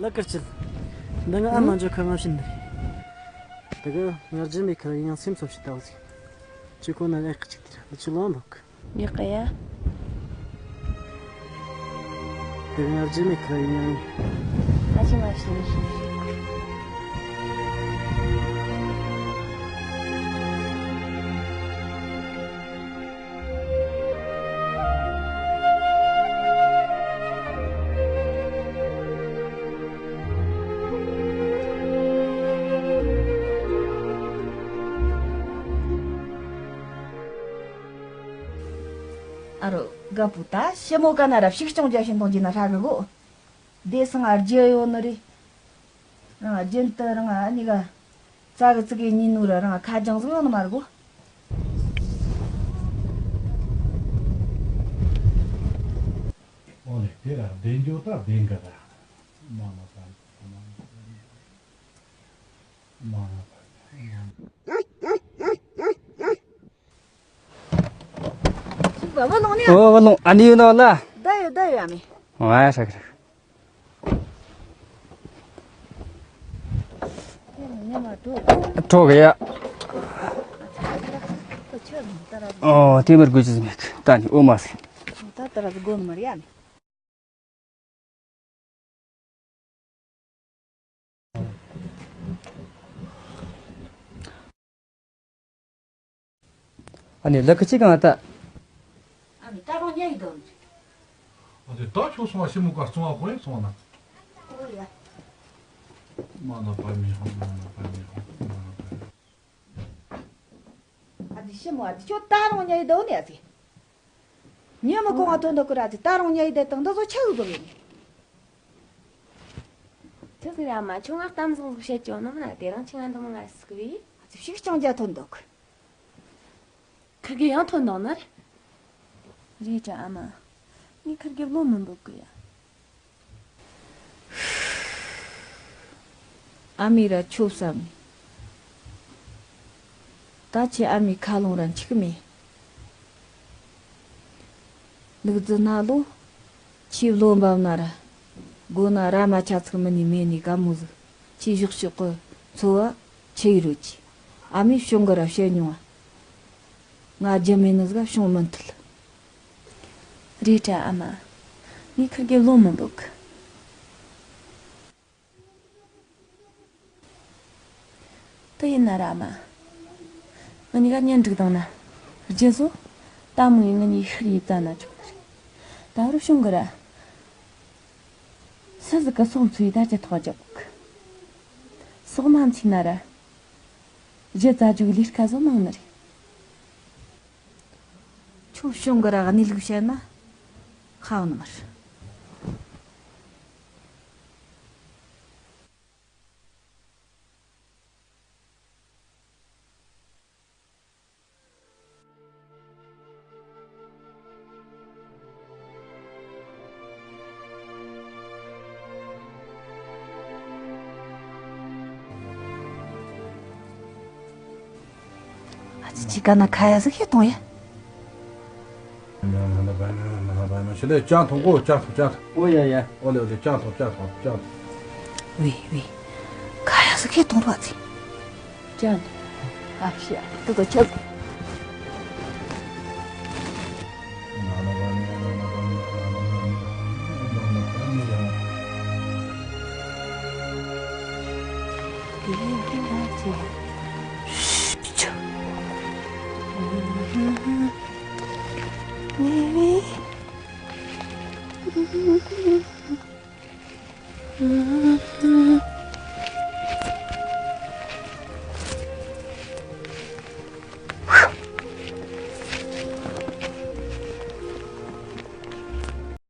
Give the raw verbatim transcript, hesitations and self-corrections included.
ལ་ཀར་ཆིལ། འདི་ང་ཨ་མ་འཇོག་ཁ་ང་བྱིན་ནི། དེ་ག་ང་རྒྱུ་མེད་ཁར་ཡིན་ཡང་སེམས་ཚོ་ཞིག་ལྟ་བུ་ཟིག་ཅི་ཁོ་ན་ཡག་གི་ཅིག་དེ་ར་ཅི་ལོང་འདུག་ཡག་གི་ཡ། དེ་ང་རྒྱུ་མེད་ཁར་ཡིན་ཡང་། ཨ་ཅི་མ་ཤི་མི་ཤི། ཨ་རོ། དགའ་པོ་ད་ཞི་མོ་ག་ན་ར་ཕྱུགས་སྐྱོང་རྒྱ་ཤིན་གཏོང་རྒྱུ་ན་ཧྲ་གི་གོ། བདེ་སང་ཨ་རྒྱུ་ཡོད་ནི་རེད། རང་རྒྱུན་དུ་རང་ཨ་ནི་ག་ཙག་གི་ཙིག་གི་ཉིན་ནུ་ར་རང་ཁ་རྒྱང་ཟིག་ཡོང་ནི་མ་རེད་གོ། ཨོ་ལེ་དེ་ར་བདེ་འགྱོ་ད་བདེ་འགའ་ད། མ་མ་ད་མ་མ་ད། ཤིག་པ་བུ་ལོང་ནི། ཨོ་བུ་ལོང་ཨ་ནི་ཡོད་ནོ་ལ། ད་ཡོད་ད་ཡོད་ཨ་མི། ཨ་ཡ་ཧྲ་གི་ཧྲ། དེ་ནི་ཉི་མ་དྲོ། དྲོ་གི་ཡ། ཨོ་དེ་མར་དགོས་ཀྱི་མེད་ད་ནི་ཨོ་མ་སི། ད་ད་ར་དགོས་ནི་མ་རེད་ཨ་མི། ཨ་ནི་ལག་ཁི་ཅི་གང་ལྟ། ཨ་ནི་ད་རུང་ཉལ་ཡི་འདུག་ཨ་ནི་ད་ཁྱོད་སོང་བ་ཤི་མོ་ག་སོང་བ་ཁོ་ཡིན་སོང་ན། ཨོ་ཡ། མ་ན་པ་མི་ཧོ་མ་ན་པ་མི་ཧོ་མ་ན་པ་མི་ཧོ། ཨ་དེ་ཤི་མོ་ཨ་དེ་ཁྱོད་ད་རུང་ཉལ་ཡི་འདུག་ནི་ཨ་ཙི། ཉོན་མོངས་གོང་ང་ཐོན་འདུག་གི་ར་ཙི་ད་རུང་ཉལ་ཡི་བསྡད་དང་འདི་ཚོ་ཆག་འགྲོ་ཡིན། ཐུག་གི་ར་མ་ཆུང་ང་གཏམ་བཟང་ཟིག་བཤད་ཀྱི་ཡོད་ནམ་ན་དེ་རིང་ཁྱི་ང་འདི་མོ་ང་སུ་གི་བི། ཨ་ཙི་ཕྱུགས་སྐྱོང་རྒྱ་ཐོན་འདུག་ཁི་གི་ཡང་ཐོན་འདུག་ནི་རེད། རེད་དྲ་ཨ་མ། ངས་ཁིར་གི་བློ་མི་འབབ་གི་ཡ། ཨ་མའི་ར་ཆོབ་བསམ་ནས། ད་ཁྱེད་ཨ་མའི་ཁ་ལོང་ར་འཆི་གི་མེད། ལུག་རྫི་སྣ་ལོ། ཁྱེད་བློ་འབབ་ན་ར། སྒོ་ན་ར་མ་ཆ་ཚིག་མི་ནི་མེད་ནི་དགའ་མོ་ཟིག་ཁྱེད་གཞོགས་ཕྱོགས་གི་འཚོ་བ་ཆི་ཡི་རོལ་གྱི། ཨ་མའི་བྱུང་གི་ར་བཤད་མྱོང་བ། ང་རྒྱུ་མེད་ནི་ཟིག་བྱུང་མི་མཐུད། རེད་དྲ་ཨ་མ། ངས་ཁིར་གི་བློ་མི་འབབ་གི། དེ་ཡིན་ན་ར་ཨ་མ། ང་གཉིས་ཀ་གཉེན་སྒྲིག་བཏང་ན། རྗེས་སུ། ད་མོ་ཡིས་ང་གཉིས་ཤི་རེ་བཙལ་ན་ཆོག་གི་རེད། ད་རུ་བྱུང་གི་ར། སུ་ཟིག་གི་སྲོག་འཚོ་ཡི་ད་ཅི་ཐོག་རྒྱབ་གི། སྲོག་མ་འཚོས་ན་ར། གཞི་རྩ་འཇུག་ལས་ཀ་བཟོ་མང་ནི་རེད། ཁྱོད་བྱུང་གི་ར་གནས་ལུགས་བཤད་ན། ཧ་བ་ནི་མར། ཨ་ཙི་ཅི་ག་ན་ཁ་ཡ་ཟིག་ཤེས་གཏོང་ཡ། ཕྱི་ལས་ཅང་ཐོང་གོ་ཅང་ཐོང་ཅང་ཐོང་། ཨོ་ཡ་ཡ། ཨོ་ལེ་ཨོ་ལེ་ཅང་ཐོང་ཅང་ཐོང་ཅང་ཐོང་། ཝེ་ཝེ། ཁ་ཡ་ཟིག་ཤེས་གཏོང་རོགས་ཨ་ཙི། ཅང་། ཨ་ཤི་ཨ་ཏི་ཏོ་ཆབ།